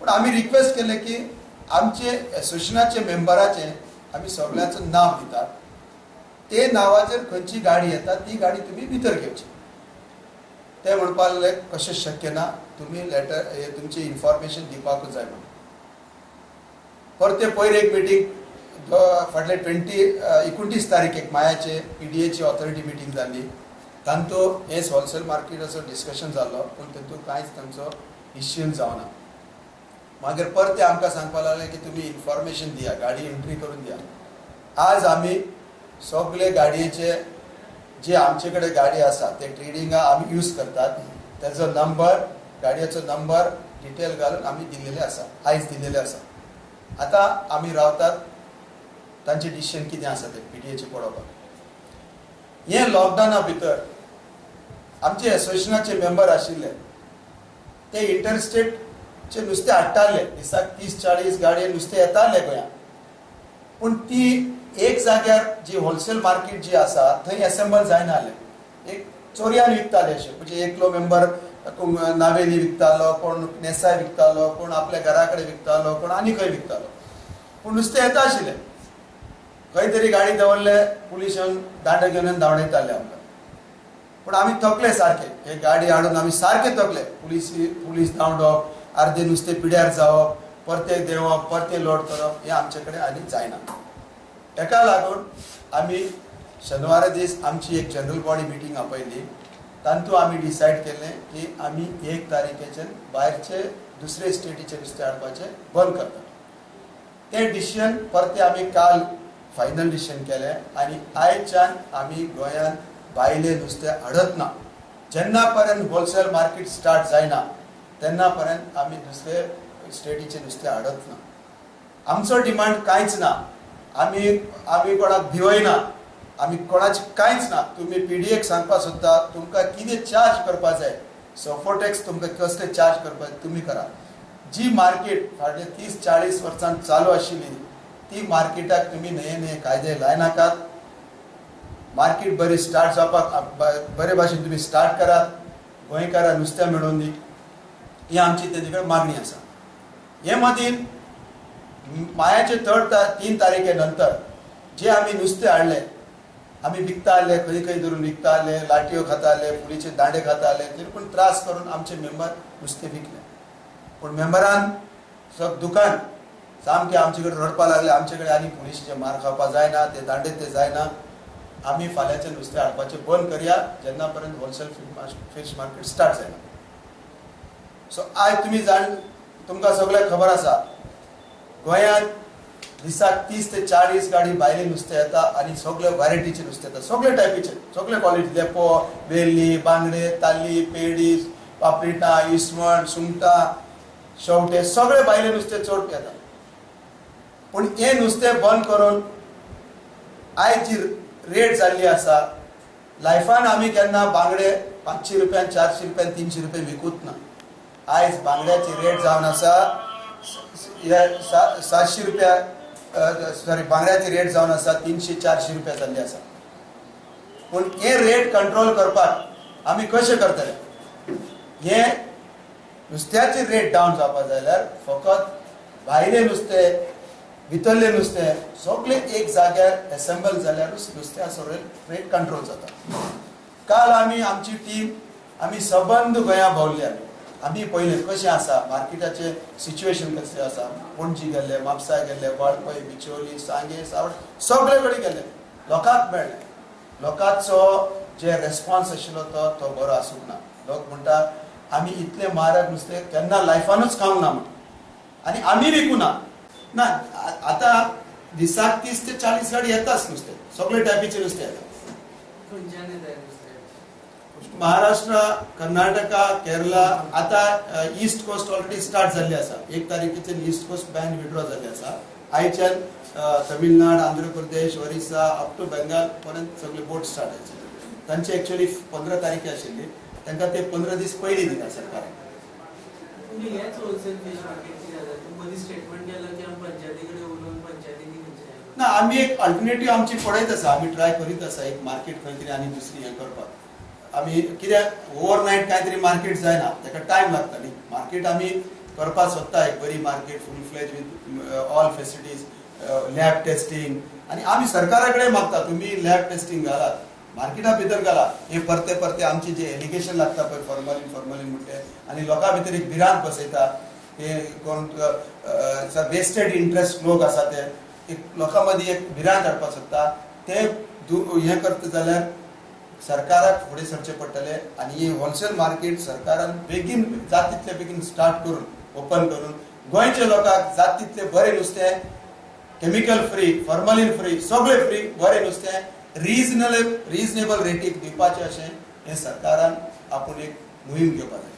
पूण आमी रिक्वेस्ट केले की आमचे एसोसिएशनाचे मेंबराचे आमी सगळ्यांचो नांव दितात, ते नांवाचेर खंयची गाडी येता ती गाडी तुमी भितर घेवची. ते म्हणपाक लागले कशें शक्य ना, तुमी लेटर तुमची इन्फॉर्मेशन दिवपाकूच जाय म्हणून. परते पयर एक मिटींग फाटले 29 तारीख मायाचे पीडीएची ऑथॉरिटी मिटींग जाल्ली, तांचो हे होलसेल मार्केटाचो डिस्कशन जाल्लो, पूण तातूंत कांयच तांचो डिसिजन जावना. मागीर परते आमकां सांगपाक लागले की तुमी इन्फॉर्मेशन दिया, गाडी एंट्री करून दिया. आज आमी सगळे गाडयेचे जे आमचे कडेन गाडी आसा ते ट्रेडिंगा आमी यूज करतात तेजो नंबर, गाडयेचो नंबर डिटेल घालून आमी दिल्लेले आसा, आयज दिल्लेले आसा. आतां आमी रावतात तांचे डिसिजन कितें आसा ते पीडीएचे पळोवपाक. हे लॉकडावना भितर आमचे एसोसिएशनाचे मेंबर आशिल्ले ते इंटरस्टेटचे नुस्तें हाडटाले, दिसाक 30-40 गाडये नुस्तें येताले गोंयांत. पूण ती एक जाग्यार जी होलसेल मार्केट जी आसा थंय एसेंबल जायना आसलें, एक चोरयान विकताले अशें, म्हणजे एकलो मेंबर नावेली विकतालो, कोण नेसाय विकतालो, कोण आपल्या घरा कडेन विकतालो, कोण आनी खंय विकतालो, पूण नुस्तें येता आशिल्लें. खंय तरी गाडी दवरले पुलीस येवन दांडे घेवन धांवडयताले आमकां. पूण आमी थकले सारके, हे गाडी हाडून आमी सारके थकले. पुलीस धांवडप, अर्दे नुस्तें पिड्यार जावप, परते देंवप, परते लोड करप, हें आमचे कडेन आनी जायना. ताका लागून आमी शेनवारा दीस आमची एक जनरल बॉडी मिटींग आपयली. तातूंत आमी डिसायड केलें की आमी 1 तारखेच्यान भायरचे दुसरे स्टेटीचे नुस्तें हाडपाचें बंद करता. तें डिसिजन परतें आमी काल फायनल डिसिजन केलें आनी आयच्यान आमी गोंयांत भायलें नुस्तें हाडत ना. जेन्ना पर्यंत होलसेल मार्केट स्टार्ट जायना तेन्ना पर्यंत आमी दुसरे स्टेटीचें नुस्तें हाडत ना. आमचो डिमांड कांयच ना, आमी कोणाक भिवयना, आमी कोणाचें कांयच ना. तुमी पीडीएक सांगपाक सोदता तुमकां कितें चार्ज करपाक जाय, सोफोटॅक्स तुमकां कसले चार्ज करपाक जाय तुमी करा. जी मार्केट फाटले 30-40 वर्सां चालू आशिल्ली ती मार्केटाक तुमी नये नये कायदे लायनाकात. मार्केट बरी स्टार्ट जावपाक बरे भाशेन तुमी स्टार्ट करात, गोंयकारां नुस्तें मेळोवन दी, ही आमची तेजे कडेन मागणी आसा. हे मदीं मायाचे 3 तारखे नंतर जे आमी नुस्तें हाडलें, आमी विकता आसले, खंय खंय धरून विकता आसले, लाटयो खाताले, पुलीचे दांडे खाताले, तरी पूण त्रास करून आमचे मेंबर नुस्तें विकले. पूण मेंबरान सग दुकान सामकें आमचे कडेन रडपाक लागले, आमचे कडेन आनी पुलिशीचे मार खावपाक जायना, ते दांडे ते जायना, आमी फाल्यांचें नुस्तें हाडपाचें बंद करया जेन्ना पर्यंत होलसेल फीश मार्केट स्टार्ट जायना. सो आयज तुमी जाण तुमकां सगळ्यांक खबर आसा गोंयांत दिसाक 30 ते 40 गाडी भायलें नुस्तें येता आनी सगळे व्हरायटीचें नुस्तें येता, सगळे टायपीचे, सगळे क्वॉलिटी, लेपो, वेल्ली, बांगडे, ताल्ली, पेडी, पापलेटां, इसवण, सुंगटां, शेवटे, सगळे भायलें नुस्तें चड येता. पूण हें नुस्तें बंद करून आयज जी रेट जाल्ली आसा, लायफान आमी केन्ना बांगडे 500 रुपयान, 400 रुपयान, 300 रुपया विकूच ना. आयज बांगड्याची रेट जावन आसा 700 रुपया, सॉरी बांगड्याची रेट जावन आसा 300-400 रुपया जाल्ली आसा. पूण हे रेट कंट्रोल करपाक आमी कशें करतले? हे नुस्त्याची रेट डावन जावपाक जाय जाल्यार फकत भायलें नुस्तें, भितरलें नुस्तें सगळें एक जाग्यार एसेंबल जाल्यारूच नुस्त्याचो रेट कंट्रोल जाता. काल आमी आमची टीम आमी सबंद गोंया भोंवले. आमी पळयलें कशें आसा मार्केटाचें सिच्युएशन कशें आसा. पणजी गेल्ले, म्हापसा गेल्ले, वाळपय, बिचोली, सांगे, सावड, सगळे कडेन गेल्ले, लोकांक मेळ्ळे. लोकांचो जे रेस्पॉन्स आशिल्लो तो बरो आसूंक ना. लोक म्हणटा आमी इतलें म्हारग नुस्तें केन्ना लायफानूच खावंक ना म्हण, आनी आमी विकूं ना. ना, आतां दिसाक 30 ते 40 गाडी येताच नुस्तें, सगळे टायपीचें नुस्तें येता. महाराष्ट्र, कर्नाटका, केरला, आतां ईस्ट कोस्ट ऑलरेडी स्टार्ट जाल्ली आसा. 1 तारखेच्यान ईस्ट कोस्ट बॅन विड्रॉ जाल्ली आसा. आयच्यान तमिळनाड, आंध्र प्रदेश, ओरिसा अप टू बेंगाल पर्यंत सगळे बोट स्टार्ट जायचे. तांची एक्चुअली 15 तारखे आशिल्ली, तांकां ते 15 दीस पयलीं दिता सरकारान. ना, आमी एक अल्टरनेटीव आमची पळयत आसा, आमी ट्राय करीत आसा एक मार्केट खंय तरी आनी दुसरी हें करपाक. आमी कित्याक ओवरनायट कांय तरी मार्केट जायना, ताका टायम लागता न्ही. मार्केट आमी करपाक सोदता एक बरी market full fledge with all facilities, lab testing. आनी आमी सरकारा कडेन मागता तुमी लॅब टेस्टिंग घालात, मार्केटा भितर घाला. हे परते परते आमचे जे एलिगेशन लागता पळय फॉर्मलीन फॉर्मलीन म्हणटे आनी लोकां भितर एक भिरांत बसयता, हे कोण वेस्टेड इंट्रस्ट लोक आसा ते एक लोकां मदीं एक भिरांत हाडपाक सोदता. ते हें करता जाल्यार सरकाराक फुडें सरचें पडटलें आनी ही होलसेल मार्केट सरकारान बेगीन जात तितले बेगीन स्टार्ट करून ओपन करून गोंयच्या लोकांक जात तितले बरें नुस्तें, केमिकल फ्री, फॉर्मलीन फ्री, सगळे फ्री बरें नुस्तें रिजनेबल रेटीक दिवपाचें अशें हें सरकारान आपूण एक मोहीम घेवपाक जाय.